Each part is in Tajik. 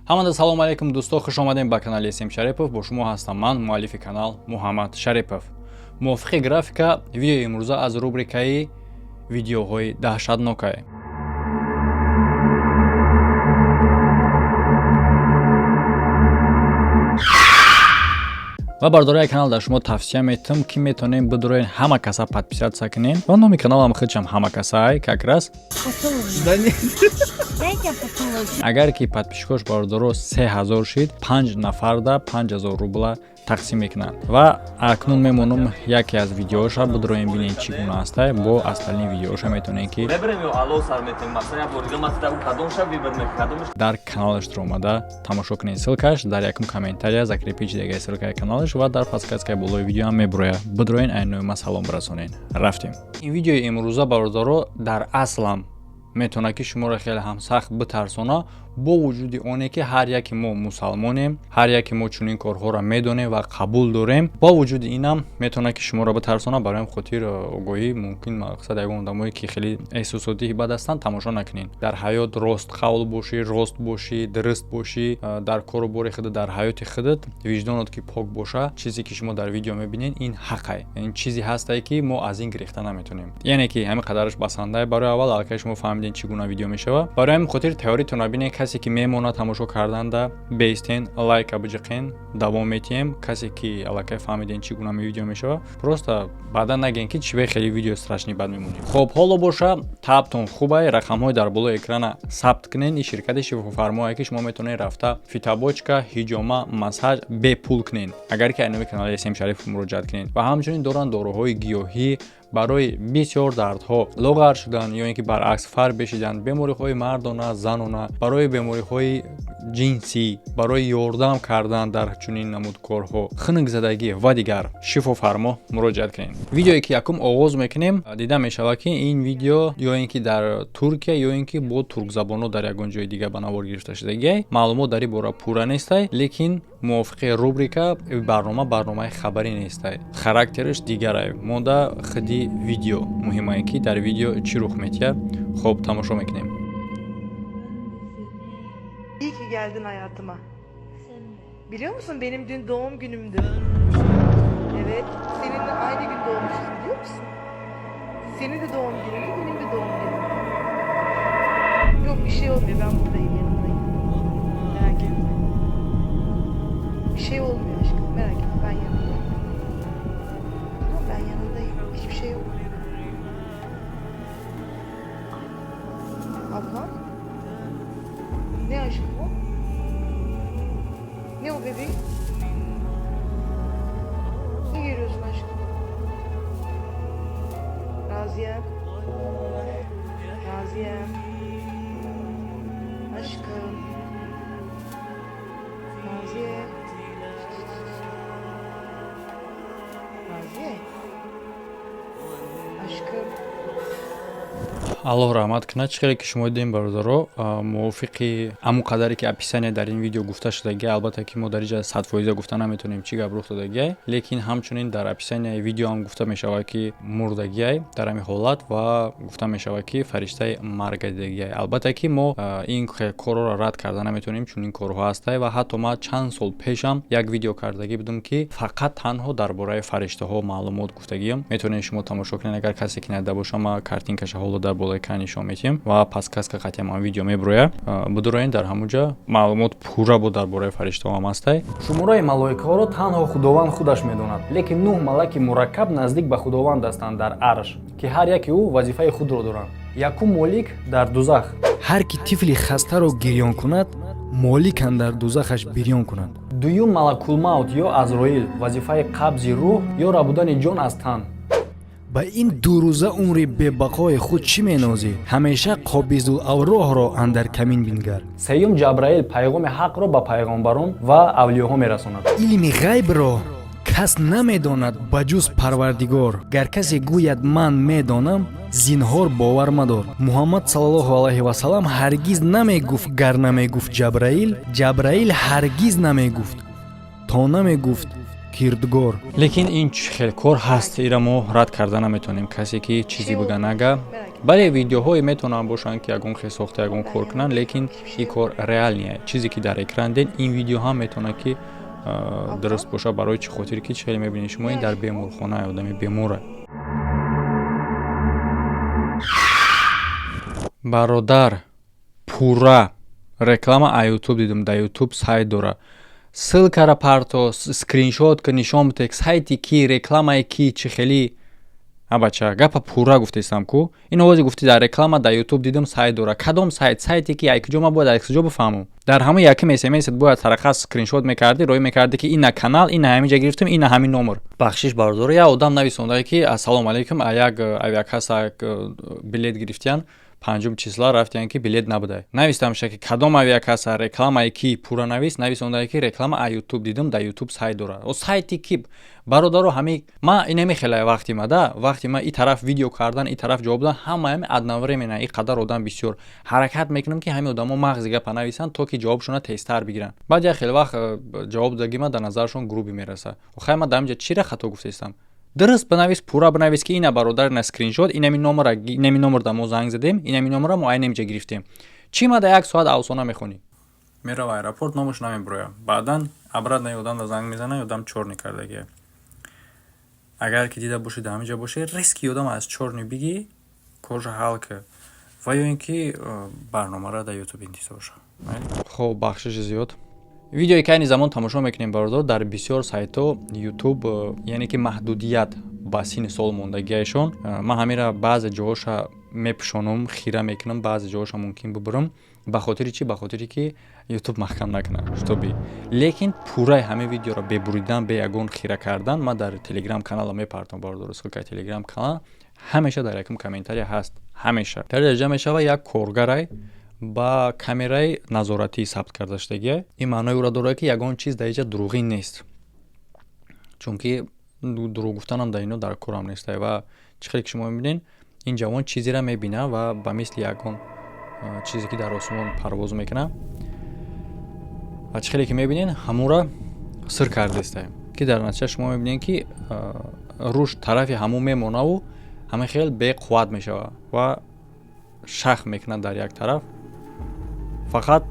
Ҳамада салому алайкум, дӯсто, хуш омадем ба канали См Шарипов. Бо шумо ҳастам ман, муаллифи канал Муҳаммад Шарипов. Мувофиқи графика, видеои имрӯза аз рубрикаи видеоҳои даҳшатнокае. Ва бардораи канал, дар шумо тавсия метам, ки метавонем бидуроен, ҳама каса подписаться кунем ва номи каналам худшам ҳама касай как раз. Агар ки подписчикош, бародаро, 3000 шид, панҷ нафарда 5000 рубла тақсим мекунанд. Ва акнун мемонам яке аз видеоша, бидуроем, бинем, чӣ гуна ҳастай. Бо остальные видеоша метавонем, ки дар каналаш омада тамошо кунед. Ссылкаш дар якум комментария закрепить дега, ссылкаи каналаш ва дар подсказкаи болои видеоам мебурояд. Бидуроен, айнои ма салом расонен. Рафтем. Ин видеои имрӯза, бародаро, дар аслам метавонад, ки шуморо хеле ҳам сахт битарсона, бо вуҷуди оне ки ҳар яке мо мусалмонем, ҳар яке мо чунин корҳоро медонем ва қабул дорем. Бо вуҷуди инам метавонад, ки шуморо битарсона. Барои ҳам хотир огоҳӣ, мумкин мақсад ягон одамое, ки хеле эҳсосотии бад ҳастанд, тамошо накунед. Дар ҳаёт рост қавл бошӣ, рост бошӣ, дуруст бошӣ дар кору бори худат, дар ҳаёти худат, виҷдонот ки пок боша. Чизе ки шумо дар видео мебинед, ин ҳақай, ин чизе ҳастае, ки мо аз ин гирехта наметонем. Яъне ки ҳамин қадараш басандае. Барои аввал аллакай шумо фаҳмидем, чӣ гуна видео мешавад. Барои ҳамин хотир тайёритонро бинед. Касе ки мемонад тамошо карданда, беистен, лайка биҷиқен, давом метиҳем. Касе ки аллакай фаҳмидем, чӣ гуна видео мешавад, просто баъдан нагӯем, ки чӣ хеле видео страшный бад мемонем. Хоб, ҳоло боша, табтон хубай, рақамҳои дар болои экрана сабт кунед. Ин ширкати шифофармое, ки шумо метавонед рафта фитобочка, ҳиҷома, массаж бепул кунед, агар ки айноми канали См Шариф муроҷиат кунед. Ва ҳамчунин доранд доруҳои гиёҳӣ барои бисёр дардҳо: лоғар шудан ё ин ки баръакс фарбе шидан, бемориҳои мардона, занона, барои бемориҳои ҷинсӣ, барои ёрдам кардан дар чунин намуд корҳо, хунукзадагӣ ва дигар. Шифофармо муроҷиат кунед. Видеое ки якум оғоз мекунем, дида мешавад, ки ин видео ё ин ки дар Туркия, ё ин ки бо туркзабонҳо дар ягон ҷои дига ба навор гирифта шудагиай. Маълумот дар ин бора пурра нестай, лекин мувофиқи рубрика барнома барномаи хабарӣ нестай, характераш дигарай. Монда худи видео муҳимае, ки дар видео чӣ рух метиҳад. Хоб, тамошо мекунем. İyi ki geldin hayatıma. Biliyor musun, benim dün doğum günümdü. Evet, seninle aynı gün doğmuşuz, biliyor musun? Senin de doğum günündü, benim de doğum günüm. Yok, bir şey olmuyor, ben buradayım, yanındayım. Merak etme. Bir şey olmuyor aşkım, merak etme, ben yanındayım. Tamam, ben yanındayım, hiçbir şey yok. Ablam? Ne aşkım o? Ne o bebeğim? Ne geliyorsun aşkım? Raziyem. Raziyem. Aşkım. Raziye. Raziye. Aşkım. Аллоҳ раҳмат кунад. Чӣ хеле ки шумо дидем, бародаро, мувофиқи ҳамон қадаре ки описание дар ин видео гуфта шудагия, албатта ки мо дар инҷа 100% гуфта наметавонем, чӣ гап рух додагиай, лекин ҳамчунин дар описанияи видео ҳам гуфта мешавад, ки мурдагиай дар ҳамин ҳолат ва гуфта мешавад, ки фариштаи марга дидагиай. Албатта ки мо ин корҳоро рад карда наметавонем, чун ин корҳо ҳастай. Ва ҳатто ман чанд сол пешам як видео кардагӣ будам, ки фақат танҳо дар бораи фариштаҳо маълумот гуфтагиам. Метавонед шумо тамошо кунед. Агар касе ки надида боша, ма картинкаша ҳоло дар болои экран нишон метиҳем ва подсказка қатъиам ам видео мебурояд. Бидуроен, дар ҳамун ҷа маълумот пурра буд, дар бораи фариштаҳо ҳам ҳастай. Шумораи малоикаҳоро танҳо Худованд худаш медонад, лекин нӯҳ малаки мураккаб наздик ба Худованд ҳастанд дар арш, ки ҳар яке ӯ вазифаи худро доранд. Якум молик дар дузах. Ҳар ки тифли хастаро гирён кунад, молик андар дузахаш бирён кунад. Дуюм малакулмавт ё Азроил, вазифаи қабзи рӯҳ ё рабудани ҷон аз тан. Ба ин дурӯза умри бебақои худ чӣ менозӣ? Ҳамеша қобизулавроҳро андар камин бингар. Сеюм Ҷабраил, пайғоми ҳақро ба пайғомбарон ва авлиёҳо мерасонад. Илми ғайбро кас намедонад ба ҷуз Парвардигор. Гар касе гӯяд: «Ман медонам», зинҳор бовар мадор. Муҳаммад саллаллоҳу алайҳи васалам ҳаргиз намегуфт, гар намегуфт Ҷабраил. Ҷабраил ҳаргиз намегуфт, то намегуфт Кирдгор. Лекин ин чӣ хел кор ҳаст, ира мо рад карда наметавонем. Касе ки чизе бига нага. Бале, видеоҳое метавонанд бошанд, ки ягон хел сохта, ягон кор кунанд, лекин ин кор реальный чизе, ки дар экран дид, ин видео ҳам метавонад, ки дуруст бошад. Барои чӣ хотир ки чӣ хеле мебинед шумо, ин дар беморхона одами бемора. Бародар, пурра реклама а Ютуб дидум, дар Ютуб сайт дора, ссылка ра парто, скриншот ки нишон бите, сайти ки, рекламаи ки, чӣ хелӣ. А бача, гапа пурра гуфтестам ку. Ин овозе гуфти, дар реклама дар Ютуб дидум, сайт дора. Кадом сайт, сайте ки, ай куҷо, ма бояд аз куҷо бифаҳмам? Дар ҳамон якум смс бояд тарақа скриншот мекардӣ, роӣ мекардӣ, ки ина канал, ина ҳаминҷа гирифтам, ина ҳамин номер. Бахшиш, бародаро, як одам нависондае, ки ассалому алайкум, а як авиакасса билет гирифтиян, панҷум числа рафтиян, ки билет набудай. Навистамша, ки кадом авиакасса, рекламаи ки, пурра навис. Нависондае, ки реклама а Ютуб дидум, дар Ютуб сайт дорад. О сайти ки, бародаро? Ҳами ма инами хеле вақти ма да, вақти ма и тараф видео кардан, и тараф ҷавоб додан, ҳамаами одновременно, и қадар одам бисёр, ҳаракат мекунам, ки ҳамин одамо мағзи гапа нависанд, то ки ҷавобшона тезтар бигиранд. Баъд як хеле вақт ҷавоб додагӣ ма дар назарашон грубый мераса. Охай, ма дар инҷа чира хато гуфтаистам? Дуруст бинавис, пурра бинавис, ки ина, бародар, ина скриншот, инами номера, инами номерда мо занг задем, инами номера мо айнамиҷа гирифтем. Чӣ ма да як соат афсона мехонӣ? Мерава аэропорт, номаш намебурояд. Баъдан обратно одамда занг мезана, одам чёрный кардагия. Агар ки дида бошед, ҳаминҷа бошед, риски одам аз чёрный бигӣ, корша ҳал ки, ва ё ин ки барномаро дар Ютуб интизор шав. Хоб, бахшиши зиёд. Видеое ки айни замон тамошо мекунем, бародар, дар бисёр сайтҳо Ютуб, яъне ки маҳдудият ба синни сол мондагиашон. Ман ҳамира баъзе ҷоҳоша мепӯшонам, хира мекунам, баъзе ҷоҳоша мумкин бубурам. Ба хотири чӣ? Ба хотире ки Ютуб маҳкам накунад, чтобы. Лекин пурраи ҳамин видеоро бебуридан, бе ягон хира кардан ман дар Телеграм канала мепартам, бародаро. Ссылка и Телеграм канал ҳамеша дар якум комментария ҳаст, ҳамеша. Дар дараҷа мешава, як коргарай ба камераи назоратӣ сабт карда шудагия. Ин маънои ӯро дорад, ки ягон чиз дар инҷа дурӯғӣ нест, чунки дурӯғ гуфтанам дар ино дар корам нест. Ва чӣ хеле ки шумо мебинед, ин ҷавон чизеро мебинад ва ба мисли ягон чизе, ки дар осмон парвоз мекунад, ва чӣ хеле ки мебинед, ҳамонро сир кардааст, ки дар натиҷа шумо мебинед, ки рӯш тарафи ҳамон мемонаву ҳамин хел беқувват мешавад ва шах мекунад дар як тараф, фақат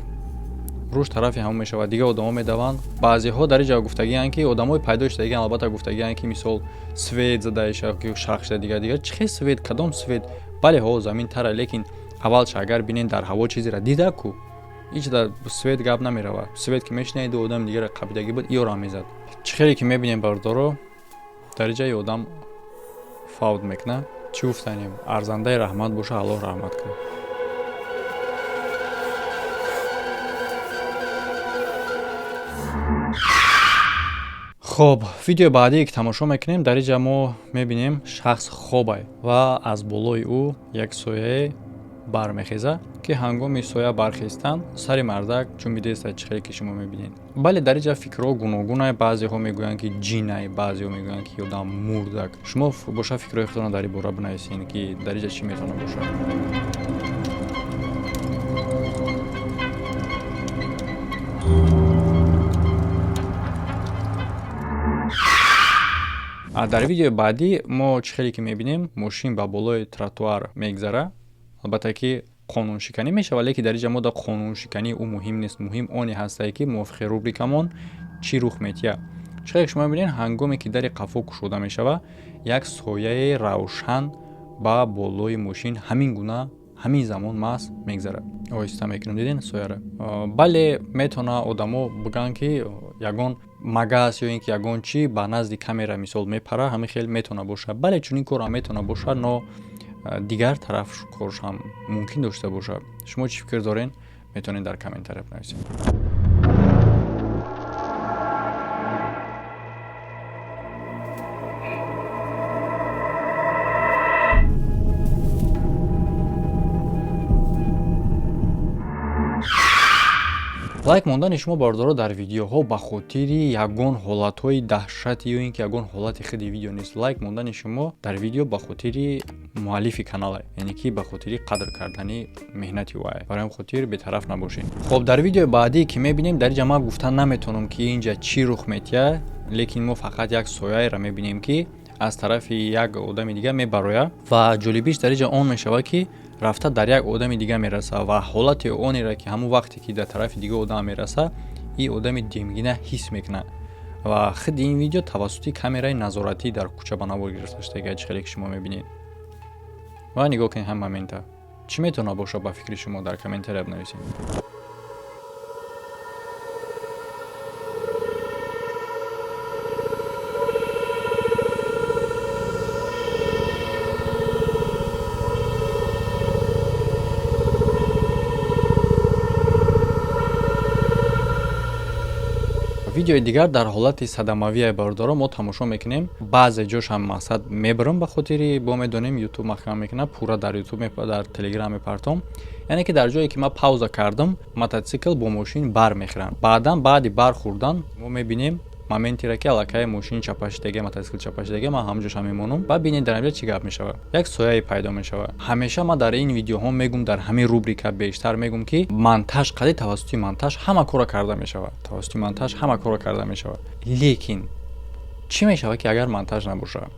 рӯш тарафи ҳамон мешавад. Дигар одамо медаванд. Баъзеҳо дар инҷа гуфтагианд, ки одамои пайдо шудагиан, албатта, гуфтагианд, ки мисол свет задаиша, ки шах шуда, дигар дигар. Чӣ хел свет, кадом свет? Бале, ҳо, замин тара, лекин аввалша агар бинед, дар ҳаво чизеро дида ку, ҳеҷ дар свет гап намеравад. Свет ки мешинаиду одами дигаре қабидагӣ буд, иёро мезад. Чӣ хеле ки мебинем, бародаро, дар инҷа одам фавт мекунад. Чӣ гуфтанем? Арзандаи раҳмат боша, Аллоҳ раҳмат кунад. Хоб, видеои баъдие ки тамошо мекунем, дар инҷа мо мебинем, шахс хобай ва аз болои ӯ як сояе бармехезад, ки ҳангоми соя бархестан сари мардак ҷунбидеста. Чӣ хеле ки шумо мебинед, бале, дар инҷа фикрҳо гуногунай. Баъзеҳо мегӯянд, ки ҷинай, баъзеҳо мегӯянд, ки одам мурдак. Шумо боша, фикрҳои худтонро дар ин бора бинависед, ки дар инҷа чӣ метавонад бошад. Дар видеои баъдӣ мо чӣ хеле ки мебинем, мошин ба болои тротуар мегзара. Албатта ки қонуншиканӣ мешавад, лекин дар инҷа мо да қонуншикании ӯ муҳим нест. Муҳим оне ҳастае, ки мувофиқи рубрикамон чӣ рух метиҳад. Чӣ хеле шумо мебинед, ҳангоме ки дари қафо кушода мешавад, як сояи равшан ба болои мошин ҳамин гуна, ҳамин замон маҳз мегзарад. Оҳиста мекунем, диден сояра? Бале, метавонад одамо бигӯянд, ки ягон магас ё ин ки ягон чӣ ба назди камера мисол мепара, ҳамин хел метавонад бошад. Бале, чунин корам метавонад бошад, но дигар тараф коршам мумкин дошта бошад. Шумо чӣ фикр доред, метавонед дар комментария бинависед. Лайк мондани шумо, бародаро, дар видеоҳо ба хотири ягон ҳолатҳои даҳшати ё ин ки ягон ҳолати худи видео нест. Лайк мондани шумо дар видео ба хотири муаллифи канале, яъне ки ба хотири қадр кардани меҳнати ӯ. Барои ҳамин хотир бетараф набошед. Хоб, дар видеои баъдие ки мебинем, дар инҷа ман гуфта наметавонам, ки инҷа чӣ рух метиҳад, лекин мо фақат як сояеро мебинем, ки Аз тарафи як одами дига мебарояд ва ҷолибиш дар инҷа он мешавад, ки рафта дар як одами дига мераса ва ҳолати онеро, ки ҳамон вақте ки дар тарафи дига одам мераса, ин одами демгина ҳис мекунад. Ва худи ин видео тавассути камераи назоратӣ дар кӯча ба навор гирифта шудага, чӣ хеле ки шумо мебинед. Ва нигоҳ кунед ҳам момента. Чӣ метавонад бошад ба фикри шумо? Дар комментария бинависед. Видеои дигар дар ҳолати садамавие, бародаро, мо тамошо мекунем. Баъзе ҷошам мақсад мебарам, ба хотири бо медонем, Ютуб маҳкама мекунад, пурра дар Ютуб, дар Телеграм мепартом. Яъне ки дар ҷое ки ман пауза кардам, мототсикл бо мошин бармехӯранд. Баъдан, баъди бархӯрдан, мо мебинем моментеро, ки аллакай мошин чапашидаге, мототсикл чапашидаге. Ман ҳамҷоша мемонам ва бинед, дар инҷа чӣ гап мешавад. Як сояе пайдо мешавад. Ҳамеша ман дар ин видеоҳо мегум, дар ҳамин рубрика бештар мегум, ки монтаж қади тавассути монтаж ҳама корро карда мешавад, тавассути монтаж ҳама корро карда мешавад. Лекин чӣ мешавад, ки агар монтаж набошад?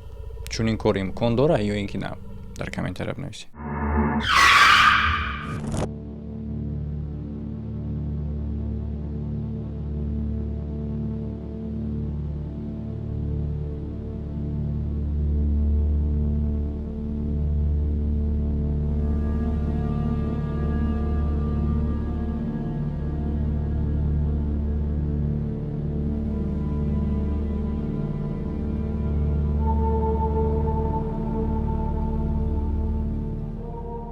Чунин кор имкон дорад ё ин ки на? Дар комментария бинависед.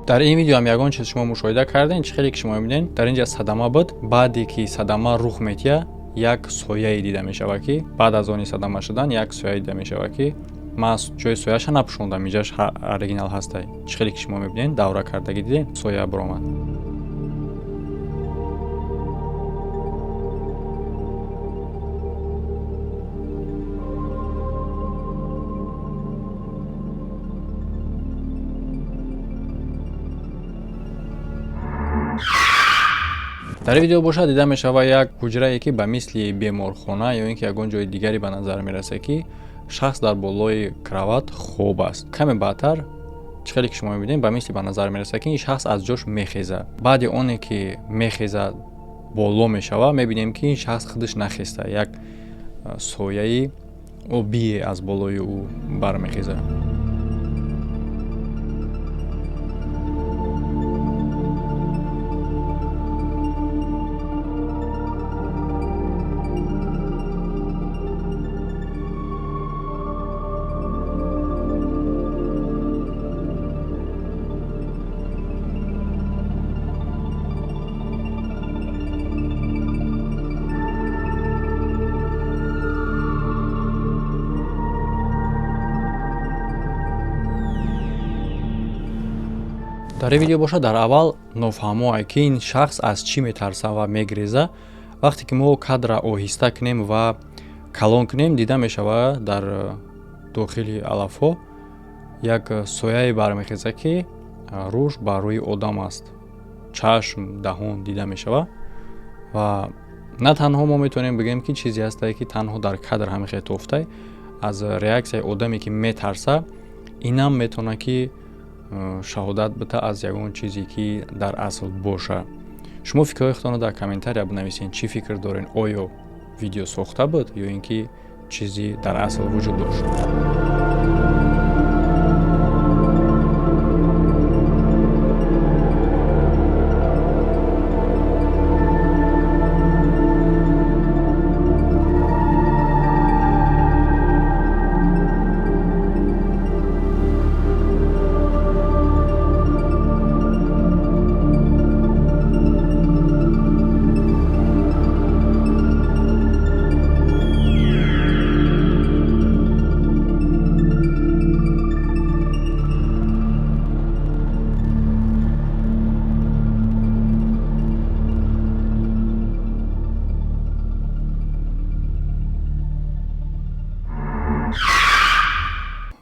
Дар ин видео ҳам ягон чиз шумо мушоҳида кардем? Чӣ хеле ки шумо мебинед, дар ин ҷа садама буд. Баъде ки садама рух метиҳад, як сояе дида мешавад, ки баъд аз они садама шудан як соя дида мешавад, ки ман ҷои сояша напӯшондам, инҷаш оригинал ҳастай. Чӣ хеле ки шумо мебинед, давра кардагӣ, дидем, соя баромад. Дар видео бошад, дида мешавад як ҳуҷрае, ки ба мисли беморхона ё ин ки ягон ҷои дигаре ба назар мерасад, ки шахс дар болои кровать хоб аст. Каме баъдтар, чӣ хеле ки шумо мебинед, ба мисли ба назар мерасад, ки ин шахс аз ҷош мехезад. Баъди оне ки мехезад, боло мешавад, мебинем, ки ин шахс худаш нахеста, як сояи обие аз болои ӯ бармехезад. Дар ин видео бошад, дар аввал нофаҳмое, ки ин шахс аз чӣ метарса ва мегреза. Вақте ки мо кадра оҳиста кунем ва калон кунем, дида мешавад, дар дохили алафҳо як сояе бармехезад, ки рӯш бар рӯи одам аст, чашм, даҳон дида мешавад. Ва на танҳо мо метавонем бигӯем, ки чизе ҳастае, ки танҳо дар кадр ҳамин хел тофтай. Аз реаксияи одаме, ки метарса, инам метавонад, ки шаҳодат бита аз ягон чизе, ки дар асл боша. Шумо фикрҳои худтонро дар комментария бинависед. Чӣ фикр доред? Оё видео сохта буд ё ин ки чизе дар асл вуҷуд дошт?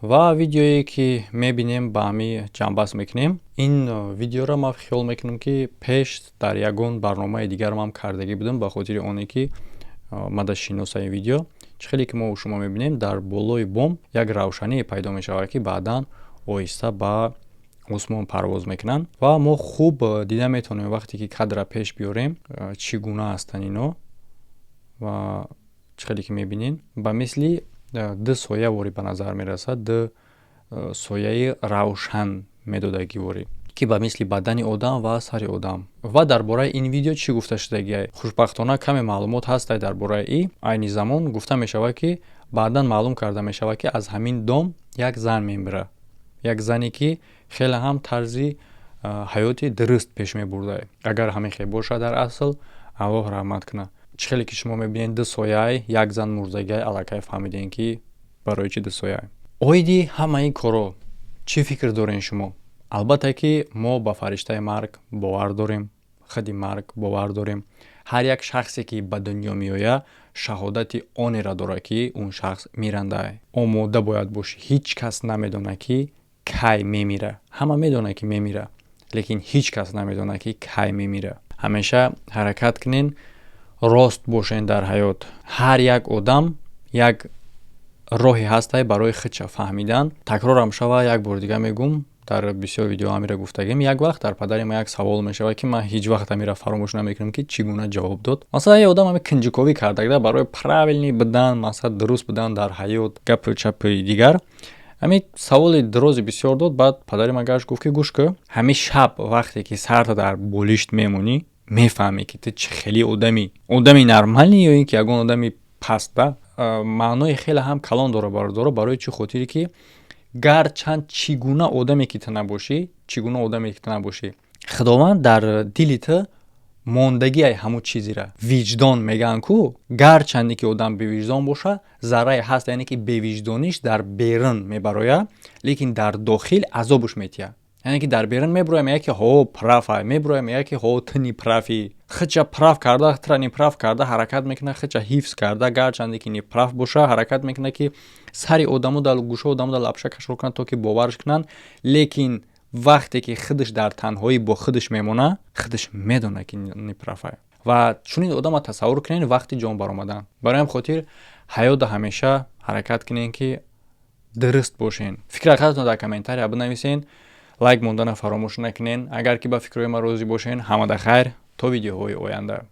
Ва видеое, ки мебинем, ба ҳами ҷамъбаст мекунем. Ин видеоро ман хиёл мекунам, ки пеш дар ягон барномаи дигарам кардагӣ будам, ба хотири оне ки мада шиноса ин видео. Чӣ хеле ки мо шумо мебинем, дар болои бом як равшание пайдо мешавад, ки баъдан оҳиста ба осмон парвоз мекунанд. Ва мо хуб дида метавонем, вақте ки кадрра пеш биёрем, чӣ гуна ҳастанд ино. Ва чӣ хеле ки мебинем, ба мисли ду соя ворӣ ба назар мерасад, ду сояи равшан медодагиворӣ, ки ба мисли бадани одам ва сари одам. Ва дар бораи ин видео чӣ гуфта шудагиай? Хушбахтона, каме маълумот ҳастай дар бораи и. Айни замон гуфта мешавад, ки баъдан маълум карда мешавад, ки аз ҳамин дом як зан мемира, як зане, ки хеле ҳам тарзи ҳаёти дуруст пеш мебурда. Агар ҳамин хел бошад, дар асл, Аллоҳ раҳмат кунад. Чӣ хеле ки шумо мебинед, ду сояй, як зан мурдагиай. Аллакай фаҳмидем, ки барои чӣ ду сояй. Оиди ҳамаи ин корҳо чӣ фикр дорем шумо? Албатта ки мо ба фариштаи марг бовар дорем, худи марг бовар дорем. Ҳар як шахсе, ки ба дунё меояд, шаҳодати онеро дорад, ки он шахс мирандае. Омода бояд бошӣ. Ҳеҷ кас намедонад, ки кай мемира. Ҳама медонад, ки мемира, лекин ҳеҷ кас намедонад, ки кай мемира. Ҳамеша ҳаракат кунен, рост бошен дар ҳаёт. Ҳар як одам як роҳе ҳастай барои худша фаҳмидан. Такрорам шава, як бори дига мегӯм, дар бисёр видео ҳамира гуфтагем. Як вақт дар падари ман як савол мешавад, ки ман ҳеҷ вақт ҳамира фаромӯш намекунам, ки чӣ гуна ҷавоб дод. Масалан, як одам ҳами кунҷиковӣ кардагда барои правильный будан, масалан, дуруст будан дар ҳаёт, гапу чапи дигар. Ҳамин саволи дурози бисёр дод. Баъд падари ман гашт, гуфт, ки гӯш кӯ, ҳамин шаб вақте ки сарта дар болишт мемонӣ, мефаҳмӣ, ки ту чӣ хели одамӣ, одами нормальный ё ин ки ягон одами паст да. Маънои хеле ҳам калон дора, бародаро. Барои чӣ хотире ки гарчанд чӣ гуна одаме ки ту набошӣ, чӣ гуна одаме ки ту набошӣ, Худованд дар дили ту мондагиай ҳамун чизира, виҷдон мегӯянд ку. Гарчанде ки одам бевиҷдон боша, заррае ҳаст, яъне ки бевиҷдониш дар берун мебарояд, лекин дар дохил азобуш метиҳад. Яъне ки дар берун мебурояд, мегӯяд, ки ҳо, прав ай, мебурояд, мегӯяд, ки ҳо, ту неправ ӣ. Худша прав карда, тура неправ карда ҳаракат мекунад, худша ҳифз карда, гарчанде ки неправ боша, ҳаракат мекунад, ки сари одамо дар гӯшаи одамо дар лапша кашол кунад, то ки боварш кунанд. Лекин вақте ки худаш дар танҳоӣ бо худаш мемонад, худаш медонад, ки неправ ай. Ва чунин одама тасаввур кунед вақти ҷон баромадан. Барои ҳам хотир ҳаётда ҳамеша ҳаракат кунед, ки дуруст бошен. Фикри ақиdatон дар комментария бинависен, лайк мондана фаромӯш накунен, агар ки ба фикрҳои ман розӣ бошен. Ҳамада хайр, то видеоҳои оянда.